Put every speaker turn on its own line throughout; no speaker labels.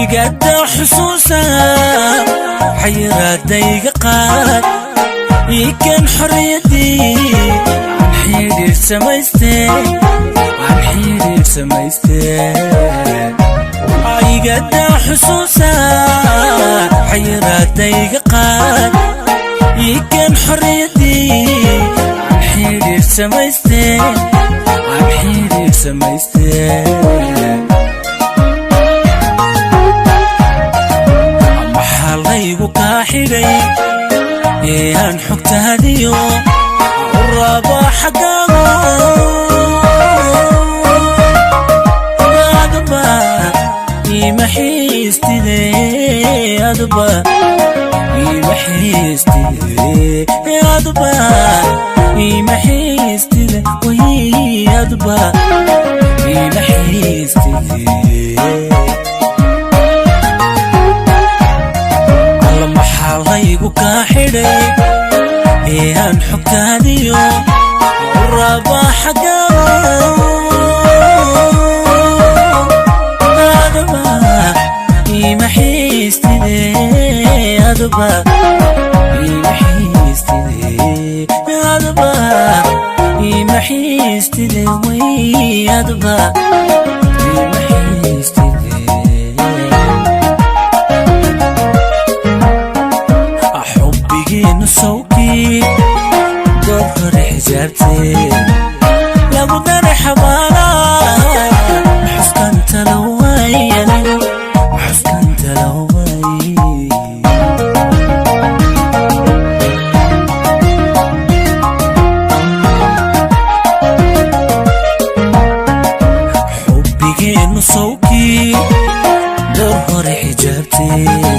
Igada xusuusa xayiraadayga qaad, iikan xorriyadii aan xidhiir samaystee, aan xidhiir samaystee. Igada xusuusa xayiraadayga qaad, iikan xorriyadii aan xidhiir samaystee, aan xidhiir samaystee. Maxaa laygu kaa xidhay ee aan xogtaadiyo u rabaa xaggaago? Adba iima xiistide, adba iima xiistide, adba iima xiistide, way adba iima xiistide. Alla maxaa laygu kaa xidhay ee aan xogtaadiyo u rabaa xaggaago? Adba iima xiistide, adba iima xiistide, adba iima xiistide, way adba iima xiistide. Xubbigiinu sawkii goor hore xijaabtee lagu daray xabaala, maxuskanta laway anigu, maxuskanta laway. Xubbigiinu sawkii goor hore xijaabtee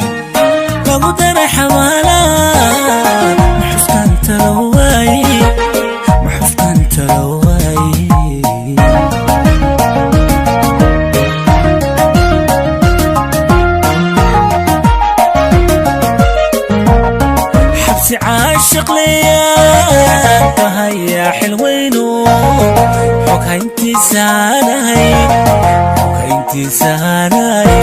lagu daray xabaala, maxuskanta laway, maxuskanta laway. Xabsi caashiq leeyaan kahayaa xilweyno, xog hayntiisaanahay, xog hayntiisaanahay.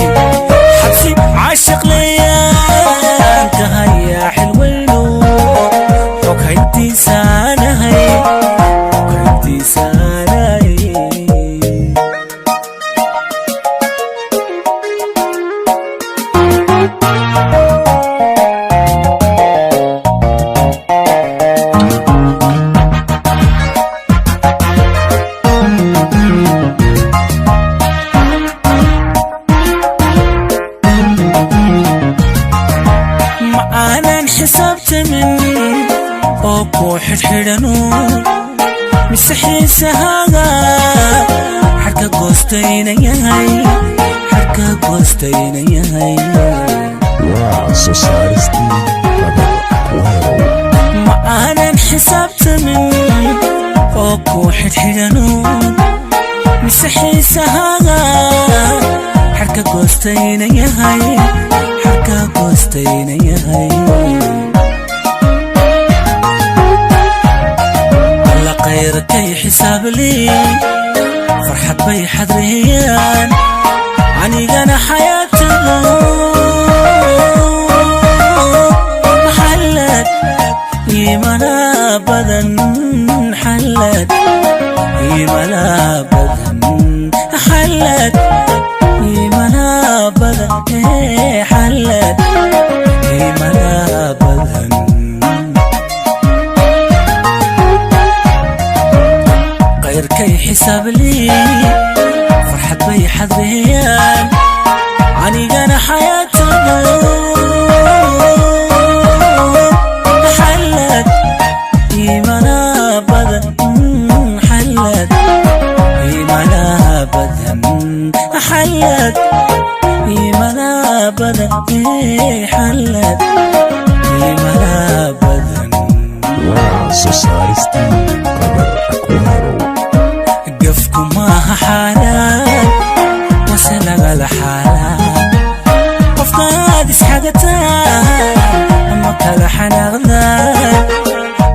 Xabsi caashiq leeyaan kahayaa xilweyno, xog hayntiisaanahay, xog hayntiisaanahay. Ma aanan xisaabtamin oo ku xidhxidhanu, mise xiisahaaga xadhka goostayna yahay, xadhka goostayna yahay.
Waa soo saaristii Qadar Aquero.
Ma aanan xisaabtamin oo ku xidhxidhanu, mise xiisahaaga xadhka goostayna yahay, xadhka goostayna yahay. Alla khayrkay xisaab lii, farxad bay xadreeyaan anigana xayaatadu xallad imana badan, xallad imana badan, xallad imana badan, ee xallad imana badan. Khayrkay xisaab lii, farxad bay xadreeyaan anigana xayaatadu xallad imana badan, xallad imana badan, xallad imana badan, ee xallad imana badan.
Waa soo saaristii Qadar Aquero.
Gafku maaha xaaraan, wase lagala xaalaa qofkaad isxagataan ama kala xanaaqdaan,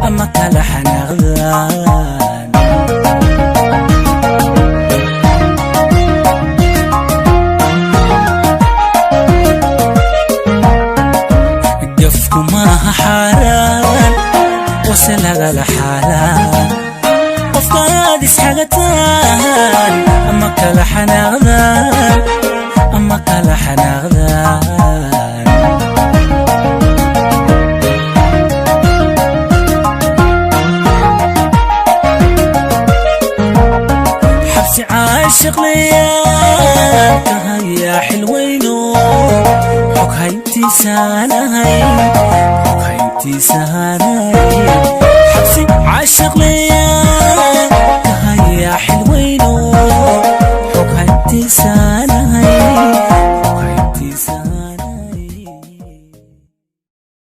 ama kala xanaaqdaan. Lagala xaalaa qofkaad isxagataan ama kala xanaaqdaan, ama kala xanaaqdaan. Xabsi caashiqlayaan ka hayaa xilweyno, xog hayntiisaanahay, xog hayntiisaanahay.